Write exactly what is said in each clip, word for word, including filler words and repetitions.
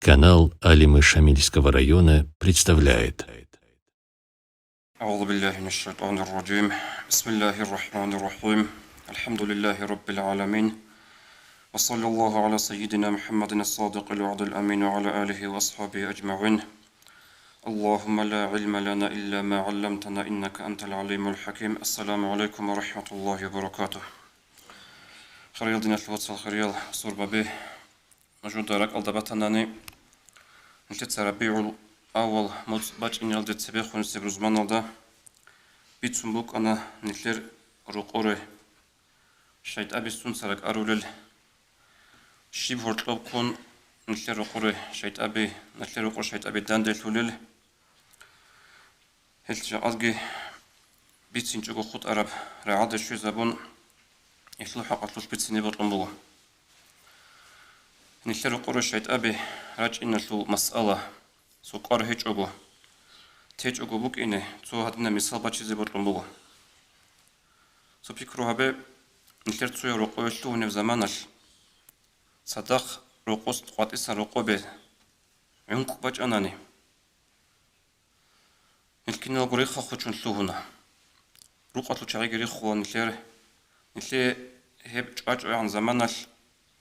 Канал Алимы Шамильского района представляет. أعوذ بالله من الشيطان الرجيم. بسم الله الرحمن الرحيم. الحمد لله رب العالمين. وصلى الله على سيدنا محمد الصادق الوعد الأمين وعلى آله وأصحابه أجمعين. اللهم لا علم لنا إلا ما علمتنا إنك أنت العليم الحكيم. السلام عليكم ورحمة الله وبركاته. Хириял диналъул вацал, хириял сурбаби. Нужеда ракӀалда батанани, нилъеца РабигӀул-аввал моцӀ бачӀинелде цебехунеб рузманалда бицун букӀана нилъер рокъоре шайтӀаби сунца ракӀарулел, щиб гьоркьоб ккун нилъер рокъоре шайтӀаби, нилъер рокъор шайтӀаби данделъулел. Гьелъ жакъалги бицинчӀого хутӀараб рагӀалде щвезабун, гьелъул хӀакъалъулъ бицине бокьун буго. Нилъер рокъоре шайтӀаби рачӀиналъул масъала, цо кӀвар гьечӀого, течӀого букӀине, цо гьадинаб мисал бачизе бокьун буго. Цо пикру гьабе, нилъер цояв рокъове лъугьунеб заманалъ, цадахъ рокъос къватӀисан рокъобе гӀункӀкӀ бачӀанани, нилъ киналго рихха-хъучун лъугьуна. Рукъалъул чагӀиги риххула нилъер. Нилъее гьеб чӀвачӀогӀан заманалъ,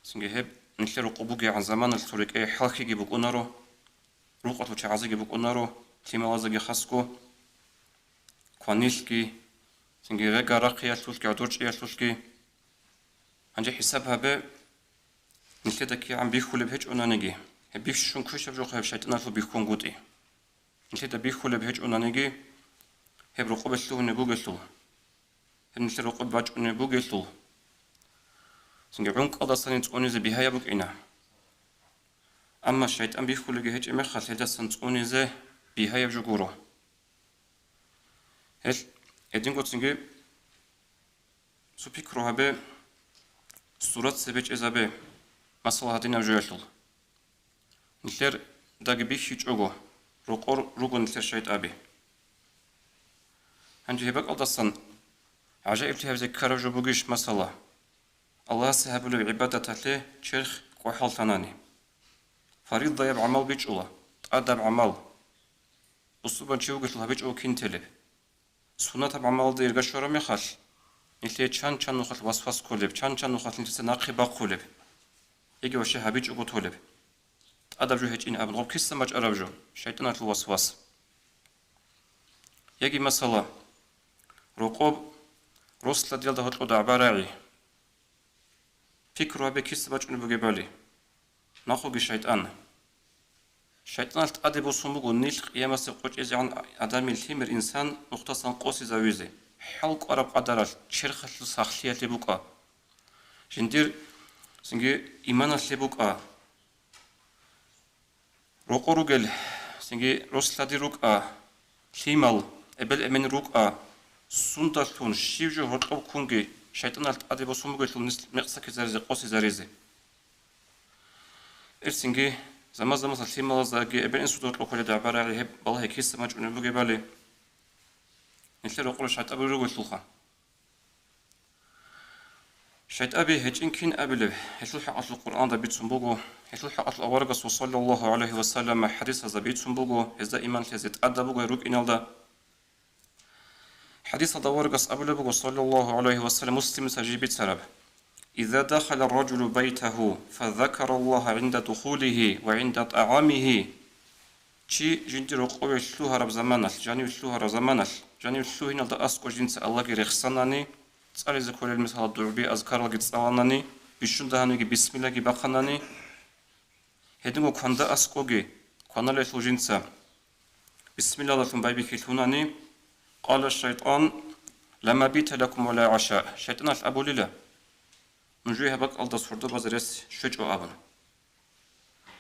цинги гьеб нилъер рокъоб бугегӀан заманалъ цо рекӀее хӀалхьиги букӀунаро, рукъалъул чагӀазеги букӀунаро, лъималазеги хасго, кванилъги, цинги рега-рахъиялъулъги, гӀодорчӀиялъулъги. Гьанже хӀисаб гьабе, нилъеда кигӀан бихьулеб гьечӀонаниги, гьеб бищун квешаб жо гьеб шайтӀаналъул бихьунгутӀи. Нилъеда бихьулеб гьечӀонаниги, гьеб рокъобе лъугьунеб бугелъул, гьеб нилъер рокъобе бачӀунеб бугелъул, цинги гӀункӀкӀалдасани цӀунизе бигьаяб букӀина. Амма шайтӀан бихьулеги гьечӀеб мехалъ, гьелдасан цӀунизе бигьаяб жо гуро. Гьелъ гьединго цинги цо пикру гьабе, сурат цебе чӀезабе, масала, гьадинаб жоялъул. Нилъер даги бихьичӀого, рокъор руго нилъер шайтӀаби. Гьанже гьеб бакӀалдасан гӀажаиблъи гьабизе ккараб жо бугищ, масала, Аллагьасе гьабулеб гӀибадаталъе черх кӀвахӀаллъанани? Фаридаяб гӀамал бичӀчӀула, тӀадаб гӀамал. Бусурбан чи вугелъул гьабичӀого кин телеб? Суннатаб гӀамалалда ирга щвараб мехалъ, нилъее чан-чан нухалъ васвас кколеб, чан-чан нухалъ нилъеца нахъе бахъулеб, яги ваще гьабичӀого толеб. ТӀадаб жо гьечӀин абун, гъоб киса бачӀараб жо? ШайтӀаналъул васвас. Яги, масала, рокъоб рос-лъадиялда гьоркьоб дагӀба-рагӀи. Пикру гьабе, киса бачӀунеб бугебали. Нахъеги шайтӀан. ШайтӀаналъ тӀаде босун буго нилъ къиямасеб къо чӀезегӀан адамил лъимер инсан нухдасан къосизавизе, хӀал кӀвараб къадаралъ черхалъул сахлъиялъе букӀа. Жиндир цинги иманалъе букӀа. Рокъо ругел, цинги рос-лъади рукӀа, лъимал, эбел-эмен рукӀа, сундалъун щиб жо гьоркьоб ккунги шайтӀаналъ тӀаде босун бугелъул нилъ мекъсакизаризе, къосизаризе. Гьелъ цинги заман-заманалъ лъималаздаги эбел-инсуда гьоркьоб кколеб дагӀба-рагӀи гьеб балагье киса бачӀунеб бугебали, нилъер рокъор шайтӀаби ругелъулха. ШайтӀаби гьечӀин кин абилеб? Гьелъул хӀакъалъулъ Къуръанда бицун буго, гьелъул хӀакъалъулъ аварагасул саллаллагьу гӀалайгьи ва саллама хӀадисазда бицун буго, гьезда иман лъезе тӀадаб буго рукӀиналда. ХӀадисалда аварагас абулеб буго, саллаллагьу гӀалайгьи ва саллам, Муслимица жиб бицараб: «Иза дахала ар-ражулу байтагьу, фазакараллагьа гӀинда духулигьи ва гӀинда тӀагӀамигьи». Чи жиндир рокъове лъугьараб заманалъ, жанив лъугьараб заманалъ, жанив лъугьиналда аскӀо жинца Аллагьги рехсанани, цӀализе кколел, мисала, дугӀби, азкаралги цӀаланани, бищун дагьаниги бисмиллаги бахъанани, гьединго кванда аскӀоги, кваналелъул жинца бисмиллагьалдалъун байбихьи лъунани, къала шайтӀан: «Ла мабита лакум ва ла гӀаша». ШайтӀаналъ абулила: «Нужее гьаб бакӀалда сордо базе рес щвечӀо», – абун.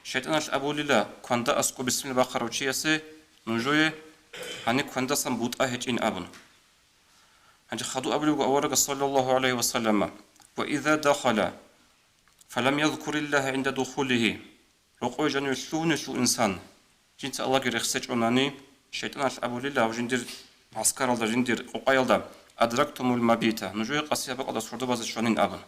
ШайтӀаналъ абулила кванда аскӀоб бисмилла бахъарав чиясе нужее: «Гьаниб квандасан бутӀа гьечӀин», – абун. Гьанже хадув абулеб буго аварагас, саллаллагьу гӀалайгьи ва саллама: «Ва иза дахала, фалам язкуриллагьа гӀинда духулигьи». Рокъове жаниве лъугьунелъул инсан, жинца Аллагьги рехсечӀонани, шайтӀаналъ абулила гьав жиндир гӀаскаралда, жиндир къокъаялда: «Адрактумул мабита», нужее къаси гьаб бакӀалда сордо базе щванин абун.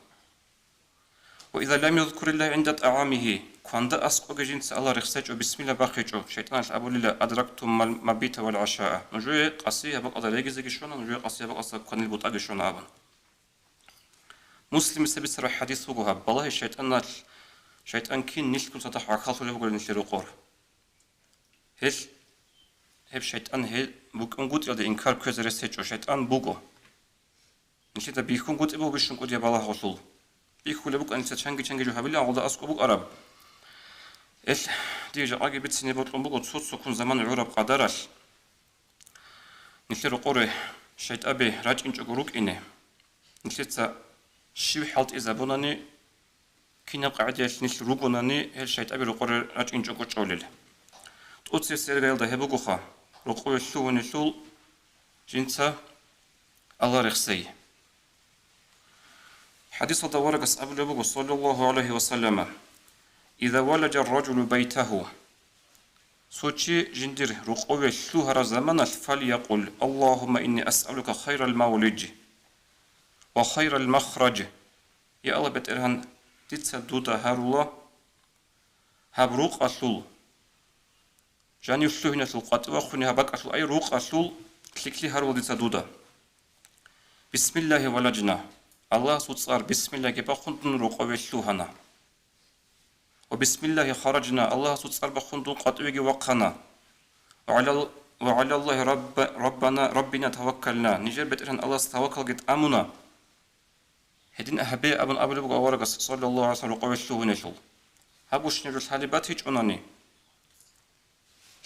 وإذا لم يذكر الله عند طعامه, кванда аскӀоги жинца Аллагь рехсечӀо, бисмилла бахъичӀо, шайтӀаналъ абулила: أدركتم المبيت والعشاء, нужее къаси гьаб бакӀалда регизеги щвана, нужее къаси гьаб бакӀалда кванил бутӀаги щвана абун. Муслимица бицараб хӀадис буго гьаб. Балагье, шайтӀаналъ, шайтӀан кин нилъгун цадахъ гӀахьаллъулеб бугилан нилъер рокъор. Гьел, гьеб шайтӀан гьел букӀунгутӀиялда инкар кквезе рес гьечӀо, шайтӀан буго. Нилъеда бихьунгутӀи буго бищун кӀудияб балагьалъул. Бихьулеб букӀана нилъеца чанги-чанги жо гьабилан гьалда аскӀоб букӀараб. Гьел, дие жакъаги бицине бокьун буго цо-цоккун заман гӀураб къадаралъ. Нилъер рокъоре шайтӀаби рачӀинчӀого рукӀине, нилъеца щив хӀалтӀизабунани, кинаб къагӀидаялъ нилъ ругонани, гьел шайтӀаби рокъоре рачӀинчӀого чӀолел. ТӀоцебесеб иргаялда гьеб бугоха, рокъове лъугьунелъул жинца Аллагь рехсей. ХӀадисалда аварагас абулеб буго, саллаллагьу гӀалайгьи ва саллама: إذا ولج الرجل بيته, цо чи жиндир рокъове лъугьараб заманалъ, فليقل: اللهم إني أسألك خير المولج وخير المخرج. Я Аллагь БетӀергьан, дица дуда гьарула гьаб рукъалъул, жанив лъугьиналъул, къватӀивахъуни гьаб бакӀалъул, ай рукъалъул лъикӀлъи гьарула дица дуда. بسم الله ولجنا, Аллагьасул цӀар бисмиллагьги бахъун дун рокъове лъугьана. وبسم الله خرجنا, Аллагьасул цӀар бахъун дун къватӀивеги вахъана. وعلى ال-, وعلى الله رب-, ربنا, ربنا توكلنا, нижер БетӀергьан Аллагьас тавакалги тӀамуна. Гьедин гьабе абун абулеб буго аварагас, саллаллагьу гӀалайгьи ва саллам, рокъове лъугьунелъул. Гьаб гущинаб жо лъалеб батичӀонани,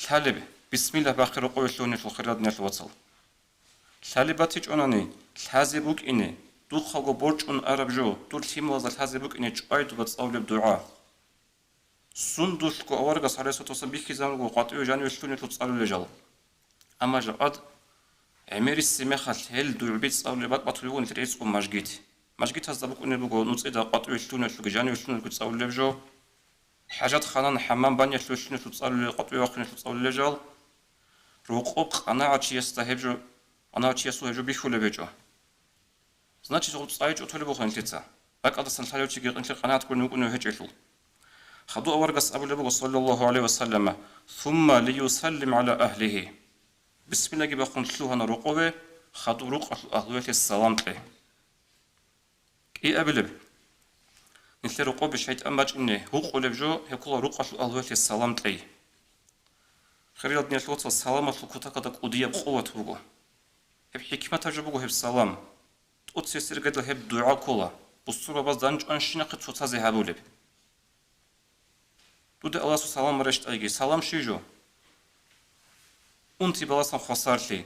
лъалеб, бисмиллагь бахъи рокъове лъугьунелъул, хириял диналъул вацал. Лъалеб батичӀонани, лъазе букӀине, духъаго борчӀун араб жо, дур лъималазда лъазе букӀине чӀвай дуба цӀалулеб дугӀа. Сундулъго аварагас, гӀалайгьиссалату вассалам, бихьизабун буго къватӀиве жаниве лъугьунелъул цӀалулел жал. Амма жакъад гӀемерисеб мехалъ гьел дугӀби цӀалулеб бакӀ батулеб буго нилъер гӀицӀго мажгит. Мажгитазда букӀунеб буго нуцӀида къватӀиве лъугьунелъулги жаниве лъугьунелъулги цӀалулеб жо. ХӀажатханан, хӀамам, банялъулъ лъугьунелъул цӀалулел, къватӀиве вахъунелъул цӀалулел жал. Рокъоб къанагӀачиясда гьеб жо, къанагӀачиясул гьеб жо бихьулеб гьечӀо. Значит, гъуб цӀайи чӀутулеб буго нилъеца. БакӀалдасан лъалев чиги нилъер къанагӀат гурин вукӀунев гьечӀелъул. Хадув аварагас абулеб буго, саллаллагьу гӀалайгьи ва саллама: ثم ليسلم على أهله. Бисмиллагьги бахъун лъугьана рокъове, хадуб рукъалъул агьлуялъе салам кье. КӀиабилеб, нилъер рокъобе шайтӀан бачӀине гьукъулеб жо, гьеб ккола рукъалъул агьлуялъе салам кьей. Хириял диналъул вацал, саламалъул кутакалда кӀудияб къуват буго. Гьеб хӀикматаб жо буго гьеб салам. ТӀоцебесеб иргаялда гьеб дугӀа ккола, бусурбабаз дандчӀванщинахъе цоцазе гьабулеб. Дуда Аллагьасул салам рещтӀайги, салам щиб жо? Унти баласан хвасарлъи.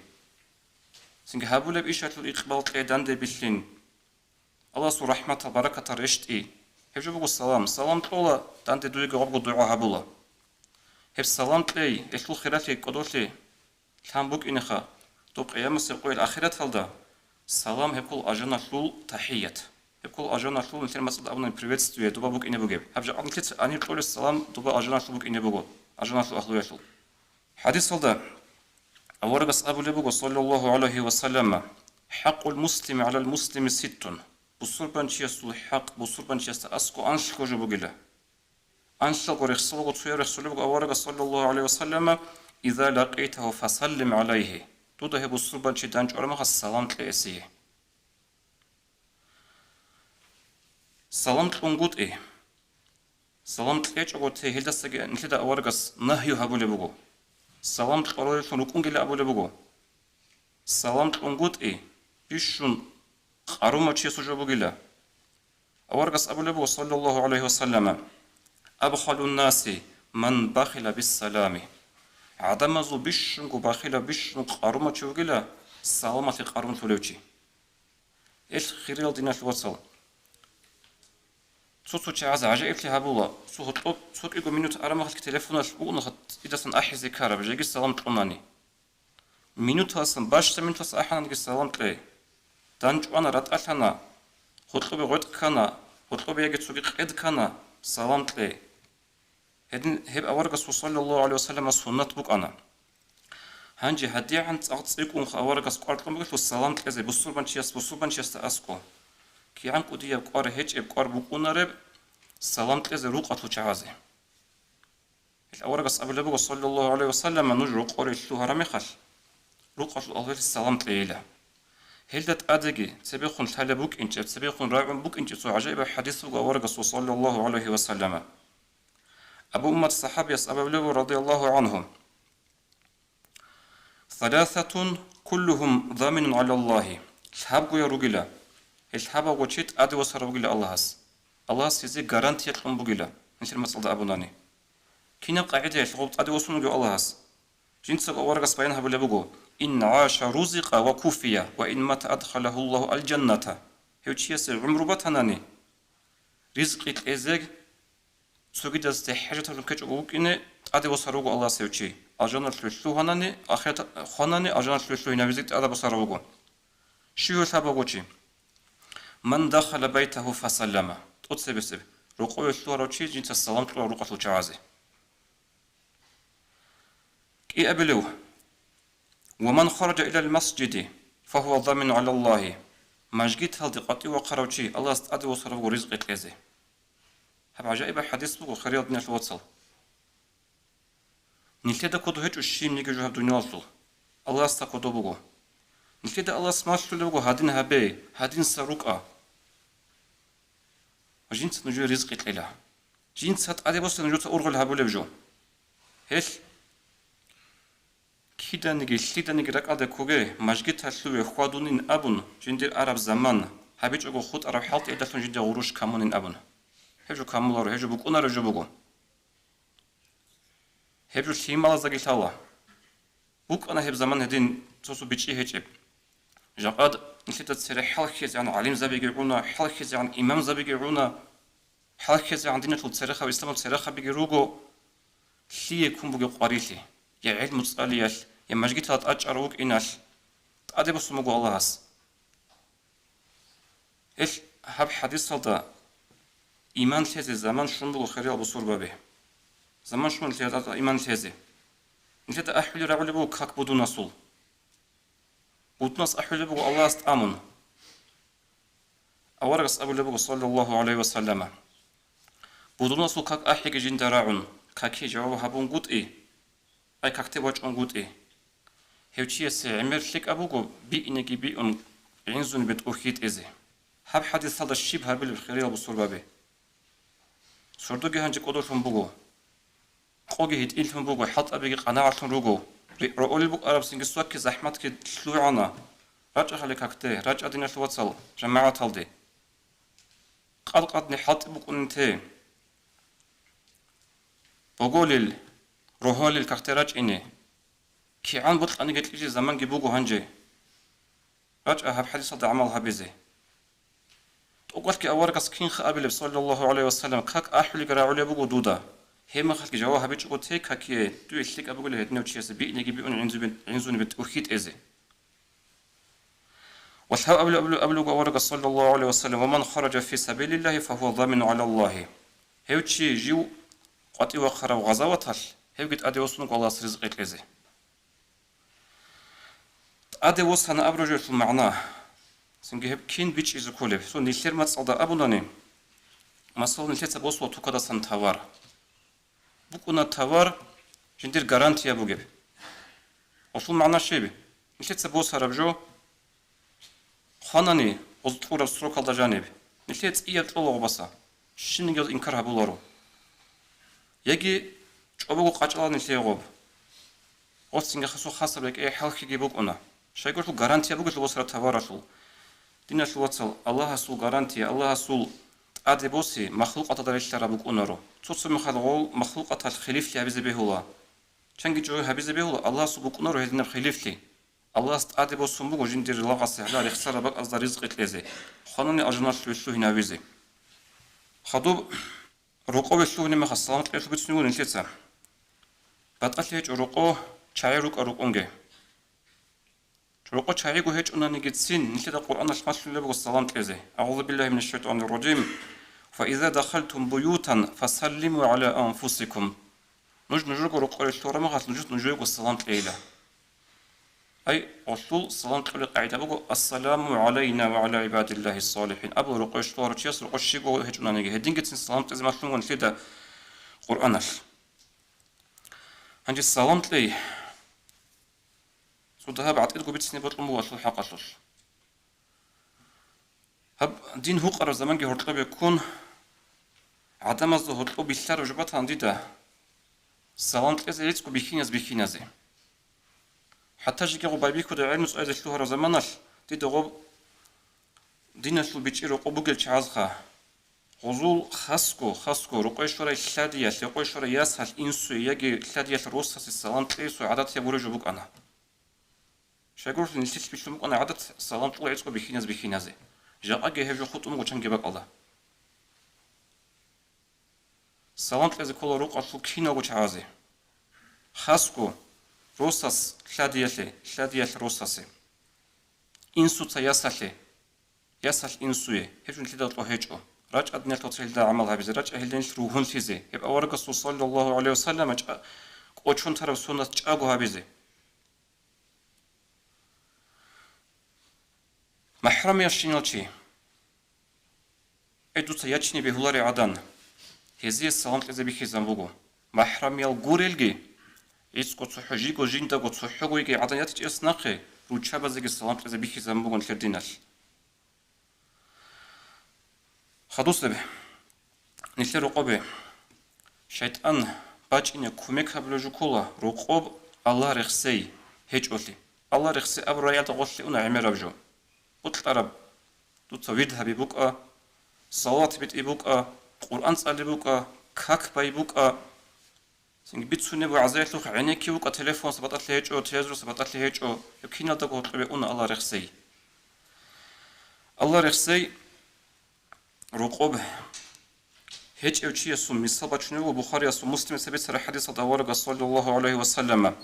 Цинги гьабулеб ишалъул икъбал кье, данде билълъин. Аллагьасул рахӀматал, баракатал рещтӀи. Гьеб жо буго салам. Салам кьола, данде дуеги гъобго дугӀа гьабула. Гьеб салам кьей, гьелъул хиралъи кӀодолъи лъан букӀинеха, доб къиямасеб къоялъ ахираталда салам гьеб ккола алжаналъул тахӀият. Гьеб ккола алжаналъул, нилъер мацӀалда абуни, приветствие, доба букӀине бугеб. Гьаб жакъа нилъеца гьаниб кьолеб салам доба алжаналъул букӀине буго, алжаналъул агьлуялъул. ХӀадисалда аварагас абулеб буго, саллаллагьу гӀалайгьи ва саллама: حق المسلم على المسلم ست. Бусурбанчиясул хӀакъ бусурбанчиясда аскӀо анлъго жо бугила. Анлъго рехсолаго цояб рехсолеб буго аварагас, саллаллагьу гӀалайгьи ва саллама: إذا لقيته فسلم عليه. Дуда гьеб бусурбанчи дандчӀвараб мехалъ салам кье гьесие. Салам кьунгутӀи. Салам кьечӀого те гьелдасаги нилъеда аварагас нагью гьабулеб буго. Салам кьоролелъун рукӀунгила абулеб буго. Салам кьунгутӀи бищун къарумав чиясул жо бугила. Аварагас абулеб буго, саллаллагьу гӀалайгьи ва саллама: أبخل الناس من بخل بالسلام. ГӀадамазул бищунго бахилав, бищун къарумав чи вугила, саламалъе къарумлъулев чи. Эл, хириял диналъул вацал, цо-цо чагӀаз гӀажаиблъи гьабула, цо гьоркьоб цо кӀиго минут араб мехалъги телефоналъ угӀун хатӀидасан ахӀизе ккараб, жеги салам кьунани. Минуталсан, бащдаб минуталсан ахӀананги салам кье. ДандчӀвана, ратӀалъана, гьоркьобе гъветӀ ккана, гьоркьобе яги цоги къед ккана, салам кье. Гьедин гьеб аварагасул, саллаллагьу гӀалайгьи ва саллама, суннат букӀана. Гьанже гьадигӀан цӀакъ цӀикӀкӀунха аварагас кӀвар кьун бугелъул салам кьезе бусурбанчияс бусурбанчиясда аскӀо. КигӀан кӀудияб кӀвар гьечӀеб, кӀвар букӀунареб, салам кьезе рукъалъул чагӀазе. Гьел аварагас абулеб буго, саллаллагьу гӀалайгьи ва саллама, нуж рокъоре лъугьараб мехалъ, рукъалъул аварагас салам кьейила. Гьелда тӀадеги цебехун лъалеб букӀинчӀеб, цебехун рагӀун букӀинчӀеб цо гӀажаибаб хӀадис буго аварагасул, саллаллагьу гӀалайгьи ва саллама. Абу Умамат сахабияс абулеб буго, радияллагьу гӀангьу: «Саласатун куллугьум заминун гӀалаллагьи». Лъабгояв ругила. Гьел лъабавго чи тӀаде восарав вугила Аллагьас. Аллагьас гьезие гарантия кьун бугила, нилъер мацӀалда абунани. Кинаб къагӀидаялъ гъоб тӀаде восун вугев Аллагьас? Жинцаго аварагас баян гьабулеб буго: «Ин гӀаша рузикъа ва куфия, ва ин мата адхалагьуллагьу аль-жанната». Гьев чиясе гӀумру батанани, ризкъи кьезе, цогидазде хӀажаталъун ккечӀого вукӀине, тӀаде восарав вуго Аллагьас гьев чи. Алжаналъуве лъугьанани, ахират хванани, алжаналъуве лъугьинавизе тӀаде восарав вуго. Щив гьев лъабавго чи? «Ман дахала байтагьу фасаллама». ТӀоцебесеб, рокъове лъугьарав чи жинца салам кьурав рукъалъул чагӀазе. КӀиабилев: «Ва ман хараджа илал масжиди, фагьува заминун гӀалаллагьи». Мажгиталде къватӀив вахъарав чи Аллагьас тӀаде восарав вуго ризкъи кьезе. Гьаб гӀажаибаб хӀадис буго, хириял диналъул вацал. Нилъеда кодо гьечӀо щибниги жо гьаб дуниялалъул. Аллагьасда кодо буго. Нилъеда Аллагьас малъулеб буго: «Гьадин гьабе, гьадинса рукӀа». Ва жинца нужее ризкъи кьела. Жинца тӀаде босани нужеца ургъел гьабулеб жо. Гьелъ киданиги, лъиданиги ракӀалде ккоге, мажгиталъуве хьвадунин абун, жиндир араб заман, гьабичӀого хутӀараб хӀалтӀиялдалъун жиндир гъурущ камунин абун. Гьеб жо камуларо, гьеб жо букӀунареб жо буго. Гьеб жо лъималаздаги лъала. БукӀана гьеб заман гьедин цо-цо бичӀчӀи гьечӀеб. Жакъад нилъеда цере хӀалхьизегӀан гӀалимзабиги гӀуна, хӀалхьизегӀан имамзабиги гӀуна, хӀалхьизегӀан диналъул церехъаб, исламалъул церехъабиги руго, лъие ккун бугеб къварилъи, я гӀелму цӀалиялъ, я мажгиталда тӀачӀарав вукӀиналъ, тӀаде босун буго Аллагьас. Гьелъ гьаб хӀадисалда иман лъезе заман щун буго, хириял бусурбаби. Заман щун лъеда иман лъезе. Нилъеда ахӀулел рагӀулеб буго как будунасул. Будунас ахӀулеб буго Аллагьас тӀамун. Аварагас абулеб буго, саллаллагьу гӀалайгьи ва саллама: «Будунасул как ахӀиги жинда рагӀун, какие жаваб гьабунгутӀи, ай какде вачӀунгутӀи, гьев чиясе гӀемер лъикӀаб буго биънеги биун, гӀинзунибе тӀухьитӀизе». Гьаб хӀадисалда щиб гьабилеб, хириял бусурбаби? Сордоги гьанже кӀодолъун буго. Къоги гьитӀинлъун буго, хӀалтӀабиги къанагӀалъун руго. Ри-, роъолел букӀарабцинги свакги захӀматги лъугӀана. РачӀа гьале какде, рачӀа, диналъул вацал, жамагӀаталде. Къад-къадни хӀалтӀи букӀунин те. Боголил, рогьолил какде рачӀине. КигӀан бокьаниги кьижи заманги буго гьанже. РачӀа гьаб хӀадисалда гӀамал гьабизе. ТӀокӀалъги аварагас кинха абилеб, саллаллагьу гӀалайгьи ва саллам, как ахӀулеб рагӀулеб буго дуда. Гьеб мехалъги жаваб гьабичӀого те какие, дуе лъикӀаб бугила гьединав чиясе биънеги биун гӀинзуби-, гӀинзунибе тӀухьитӀизе. Ва лъаб абулеб, абулеб, абулеб буго аварагас, саллаллагьу гӀалайгьи ва саллам: «Ва ман хараджа фи сабилиллагьи, фагьува заминун гӀалаллагьи». Гьев чи жив къватӀив вахъарав гъазаваталъ, гьевги тӀаде восун вуго Аллагьас ризкъи кьезе. ТӀаде восана абураб жоялъул магӀна. Цинги гьеб кин бичӀчӀизе кколеб? Цо нилъер мацӀалда абунани, масала, нилъеца босула тукадасан товар. БукӀуна товар жиндир гарантия бугеб. Гъолъул магӀна щиб? Нилъеца босараб жо хванани, гъоз кьураб срокалда жаниб, нилъее цӀияб кьола гъобаса, щинниги гъоз инкар гьабуларо. Яги чӀобого къачӀала нилъее гъоб. Гъоз цинги хасу хасаб рекӀее хӀалхьиги букӀуна. Щайгурелъул гарантия бугелъул босараб товаралъул. Диналъул вацал, Аллагьасул гарантия, Аллагьасул тӀаде боси махлукъаталда релълъараб букӀунаро. Цо-цо мехалъ гъол махлукъаталъ хилифлъи гьабизе бегьула. Чанги чӀоги гьабизе бегьула, Аллагьасул букӀунаро гьединаб хилифлъи. Аллагьас тӀаде босун буго жиндир лагъасе гьале рехсараб бакӀазда ризкъи кьезе, хванани алжаналъуве лъугьинавизе. Хадуб рокъове лъугьине мехалъ салам кьеялъул бицунеб буго нилъеца. БатӀалъи гьечӀо рокъо чагӀи рукӀа рукӀунге. Рокъо чагӀиго гьечӀонанигицин, нилъеда Къуръаналъ малъулеб буго салам кьезе: «АгӀузу биллагьи минаш шайтӀанир ражим. Фа иза дахалтум буютан, фасаллиму гӀала анфусикум». Нуж нужего рокъоре лъугьараб мехалъ, нужеца нужего салам кьейила. Ай, гъолъул салам кьолеб къагӀида буго: «Ассаламу гӀалайна ва гӀала гӀибадиллагьи ссалихӀин», абула рокъове щоларав чияс, рокъов щибго гьечӀунани, гьединги цин салам кьезе малъун бугони нилъеда Къуръаналъ. Гьанже салам кьей цо дагьаб гӀатӀидго бицине бокьун буго Аллагьасул хӀакъалъулъ. Гьаб дин гьукъараб заманги гьоркьобе ккун, гӀадамазда гьоркьоб бихьараб жо батана дида салам кьезе гӀицӀго бихьиназ-бихьиназе. ХӀатта жеги гъоб байбихьуда гӀелму цӀвазе лъугьараб заманалъ дида гъоб диналъул бичӀчӀи рокъоб бугел чагӀазха, гъозул хасго, хасго рокъове щварай лъадиялъ, рокъове щварай ясалъ, инсуе яги лъадиялъ росасе салам кьезе гӀадат гьабураб жо букӀана. Щайгурелъул нилъелъ бихьун букӀана гӀадат салам кьола гӀицӀго бихьиназ-бихьиназе. Жакъаги гьеб жо хутӀун буго чанги бакӀалда. Салам кьезе ккола рукъалъул киналго чагӀазе. Хасго росас лъадиялъе, лъадиялъ росасе. Инсуца ясалъе, ясалъ инсуе, гьеб жо нилъеда кьо гьечӀо. РачӀа диналъул вацал гьелда гӀамал гьабизе, рачӀа гьелда нилъ ругьунлъизе. Гьеб аварагасул саллаллагьу гӀалайгьи вассаллама чӀа-, кӀочон тараб суннат чӀаго гьабизе. МахӀрамиялщинал чи, гӀе, дуца ячине бегьуларей гӀадан, гьезие салам кьезе бихьизан буго. МахӀрамиял гурелги, гӀицӀго цохӀо жиго жиндаго цохӀого йигей гӀадан ятичӀес нахъе, руччабазеги салам кьезе бихьизан буго нилъер диналъ. Хадусеб, нилъер рокъобе шайтӀан бачӀине кумек гьабулев жо ккола, рокъоб Аллагь рехсей гьечӀолъи. Аллагь рехсей абураб рагӀиялда гъорлъе уна гӀемераб жо. Бокьараб дуца вирд гьаби букӀа, салават битӀи букӀа, Къуръан цӀали букӀа, как бай букӀа, цинги бицунеб вагӀзаялъухъ гӀенекки букӀа, телефонса батӀалъи гьечӀо, телевизорса батӀалъи гьечӀо, гьеб киналдаго гьоркьобе уна Аллагь рехсей. Аллагь рехсей рокъоб гьечӀев чиясул мисал бачунеб буго Бухариясул, Муслимица бицараб хӀадисалда аварагас, саллаллагьу гӀалайгьи ва саллама: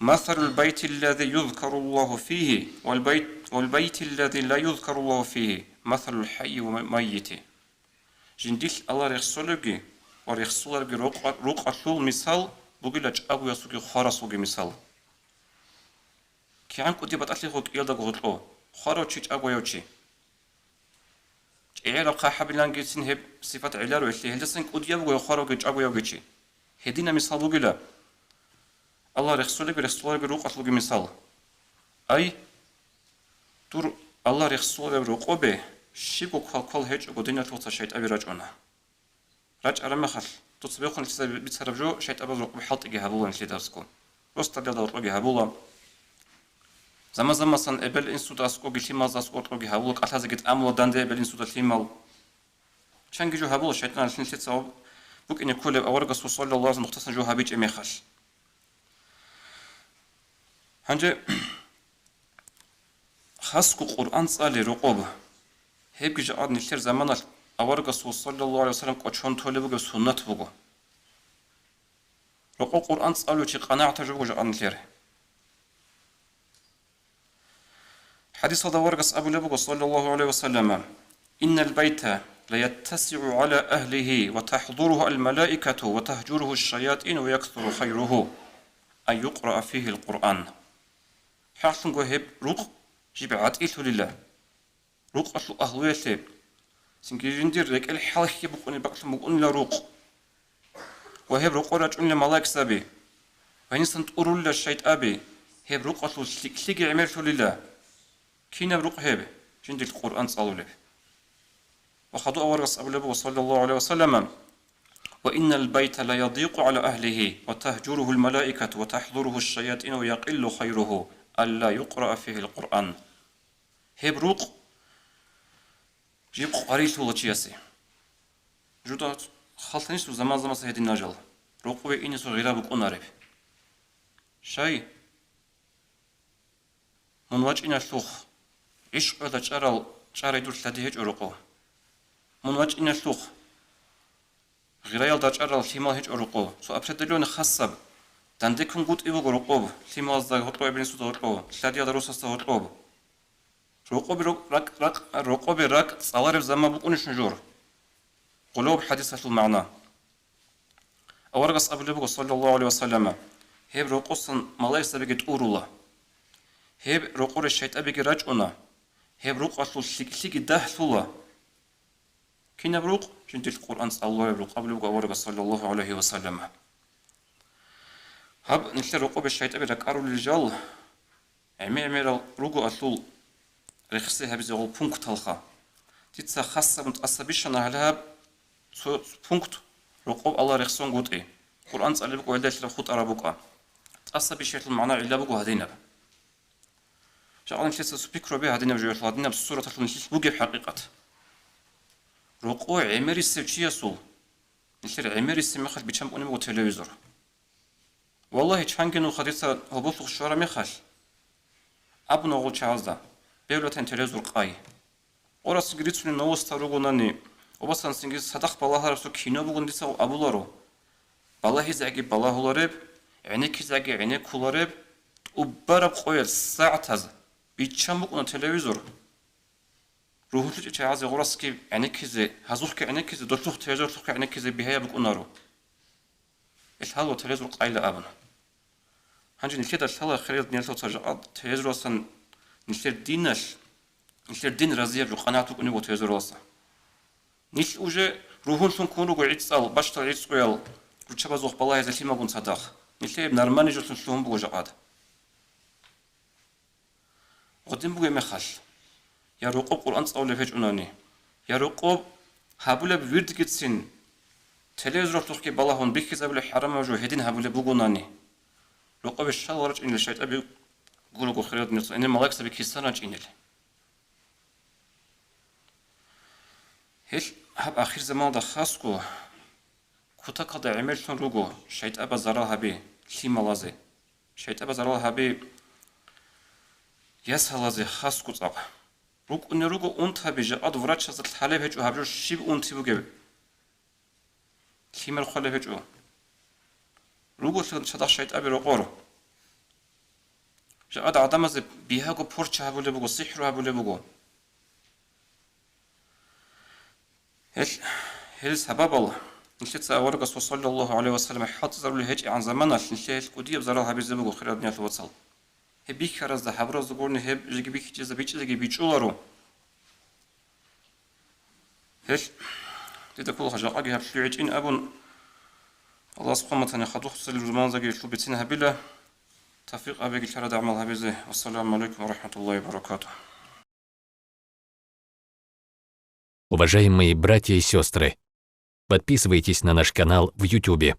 «Масалул байти ллази юзкаруллагьу фигьи вал байт-, вал байти ллази ла юзкаруллагьу фигьи масалул хӀайи ва маййити». Жиндилъ Аллагь рехсолебги ва рехсоларебги рукъа-, рукъалъул мисал бугила чӀагоясулги хварасулги мисал. КигӀан кӀудияб батӀалъи гьукӀиялдаго гьоркьо, хварав чи, чӀагояв чи. ЧӀегӀераб хъахӀабилангицин гьеб сипат гӀеларо гьелъие, гьелдасан кӀудияб буго хваравги чӀагоявги чи. Гьединаб мисал бугила Аллагь рехсолеб рехсолареб рукъалъулги мисал. Ай, дур Аллагь рехсолареб рокъобе щибго квал-квал гьечӀого диналъул вацал шайтӀаби рачӀуна. РачӀараб мехалъ, дуца бехун нилъеца бицараб жо, шайтӀабаз рокъоб хӀалтӀиги гьабула нилъеда аскӀоб. Росдалда гьоркьоги гьабула. Заман-замасан эбел-инсуда аскӀоги, лъималазда аскӀоб гьоркьоги гьабула, кӀалъазеги тӀамула данде эбел-инсуда лъимал. Чанги жо гьабула шайтӀаналъ нилъеца букӀине кколеб аварагасул саллаллагьу гӀалайгьи ва саллам нухтасан жо гьабичӀеб мехалъ. Гьанже хасго Къуръан цӀали рокъоб. Гьебги жакъа нилъер заманалъ аварагасул саллаллагьу гӀалайгьи ва саллам кӀочон толеб бугеб суннат буго. Рокъоб Къуръан цӀалев чи къанагӀатаб жо буго жакъа нилъер. ХӀадисалда аварагас абулеб буго, саллаллагьу гӀалайгьи ва саллама: «Иннал байта ла яттасигӀу гӀала агьлигьи ва тахӀзуругьу ал-малаикату ва тагьжуругьу аш-шаятӀину ва яксуру хайругьу ан юкъраа фигьил Къуръан». ХӀакълъунго гьеб рукъ жиб гӀатӀилъулила. Рукъалъул агьлуялъе, цинги жиндир рекӀел хӀалхьи букӀунеб бакӀлъун букӀунила рукъ. Ва гьеб рокъор рачӀунила малаикзаби, гьенисан тӀурулила шайтӀаби, гьеб рукъалъул лъикӀлъиги гӀемерлъулила. Кинаб рукъ гьеб? Жиндилъ Къуръан цӀалулеб. Ва хадув аварагас абулеб буго, саллаллагьу гӀалайгьи ва саллама: «Ва иннал байта ла ядикъу гӀала агьлигьи ва тагьжуругьул малаикату ва тахӀзуругьу аш-шаятӀину ва якъиллу хайругьу алла юкъраа фигьил Къуръан». Гьеб рукъ жиб къварилъула чиясе. Жуда халтанищ заман-замаса гьедин нажал, рокъове инесул гъира букӀунареб. Щай? Мун вачӀиналъухъ, гӀишкъуялда чӀарал, чӀарай дур лъади гьечӀо рокъов. Мун вачӀиналъухъ, гъираялда чӀарал лъимал гьечӀо рокъов. Цо определённый хасаб, дандеккунгутӀи буго рокъоб, лъималазда гьоркьоб, эбел-инсуда гьоркьоб, лъадиялда росасда гьоркьоб. Рокъобе рок-, ракӀ-, ракӀ-, рокъобе ракӀ цӀалареб заман букӀунищ нужер? Гъулев хӀадисалъул магӀна. Аварагас абулеб буго, саллаллагьу гӀалайгьи ва саллама: «Гьеб рокъосан малаикзабиги тӀурула. Гьеб рокъоре шайтӀабиги рачӀуна, гьеб рукъалъул лъикӀлъиги дагьлъула. Кинаб рукъ? Жиндилъ Къуръан цӀалулареб рукъ абулеб буго аварагас, саллаллагьу гӀалайгьи ва саллама. Гьаб нилъер рокъобе шайтӀаби ракӀарулел жал, гӀемер-гӀемерал ругоалъул рехсей гьабизе гъол пункталха. Дица хасабун тӀаса бищана гьале гьаб цо пункт, рокъоб Аллагь рехсонгутӀи, Къуръан цӀалеб букӀа, гьелдалъ хутӀараб букӀа. ТӀаса бищалъул магӀна гӀилла буго гьадинаб. Жакъа нилъеца цо пикру гьабе гьадинаб жоялъул, гьадинаб сураталъул нилъелъ бугеб хӀакъикъат. Рокъо гӀемерисев чиясул, нилъер гӀемерисеб мехалъ биччан букӀунеб буго телевизор. Валлагьи, чанги нуха дица гьоболлъухъ щвараб мехалъ, абуна гъол чагӀазда, бегьулатан телевизор къай. Къорасинги рицунеб новостал ругонани, обасансинги цадахъ балагьараб цо кино бугони дица абуларо. Балагьизеги балагьулареб, гӀенеккизеги гӀенеккулареб, тӀубараб къоялъ сагӀатаз биччан букӀуна телевизор. РугьунлъичӀел чагӀазе гъорасги гӀенеккизе, гьазухъги гӀенеккизе, долъухъ телевизорлъухъги гӀенеккизе бигьаяб букӀунаро. Ил гьалула телевизор къайла абуна. Гьанже нилъеда лъала, хириял диналъул вацал, жакъа телевизоралдасан нилъер диналъ, нилъер дин разияб жо къанагӀат букӀунеб буго телевизоралдаса. Нилъ уже ругьунлъун ккун руго гӀицӀал, бащдал гӀицӀкӀуял, руччабазухъ балагьизе лъималгун цадахъ. Нилъее гьеб нормальный жолъун лъугьун буго жакъад. Гъодин бугеб мехалъ, я рокъоб Къуръан цӀалулеб гьечӀунани, я рокъоб гьабулеб вирдгицин телевизоралъухъги балагьун бихьизабулеб хӀарамаб жо гьедин гьабулеб бугонани, рокъобе щал варачӀинел шайтӀаби гурого, хириял диналъул вацал, гьенир малаикзаби кисан рачӀинел. Гьел гьаб ахирзаманалда хасго кутакалда гӀемерлъун руго шайтӀабаз зарал гьаби лъималазе, шайтӀабаз зарал гьаби ясалазе хасго цӀакъ. РукӀунел руго унтаби, жакъад врачазда лъалеб гьечӀо гьаб жо щиб унти бугеб. Лъимер хъвалеб гьечӀо. Руголъул цадахъ шайтӀаби рокъор. Жакъад гӀадамазе бигьаго порча гьабулеб буго, сихӀру гьабулеб буго. Гьел, гьел сабабал нилъеца аварагас, саллаллагьу гӀалайгьи ва саллам, хӀалтӀизарулел гьечӀегӀан заманалъ нилъее гьел кӀудияб зарал гьабизе буго, хириял диналъул вацал. Гьеб бихьаразда, гьабуразда гурони гьеб жеги бихьичӀезда бичӀчӀизеги бичӀчӀуларо. Гьел, дида ккола жакъаги гьаб лъугӀичӀин абун, Аллагьас хъваматани хадуб цоцазул рузманзаги лъубецин гьабила, тавфикъ гьабеги лъарада гӀамал гьабизе. Вассаламу гӀалайкум ва рахӀматуллагьи ва баракатугь. Уважаемые братья и сестры, подписывайтесь на наш канал в Ютубе.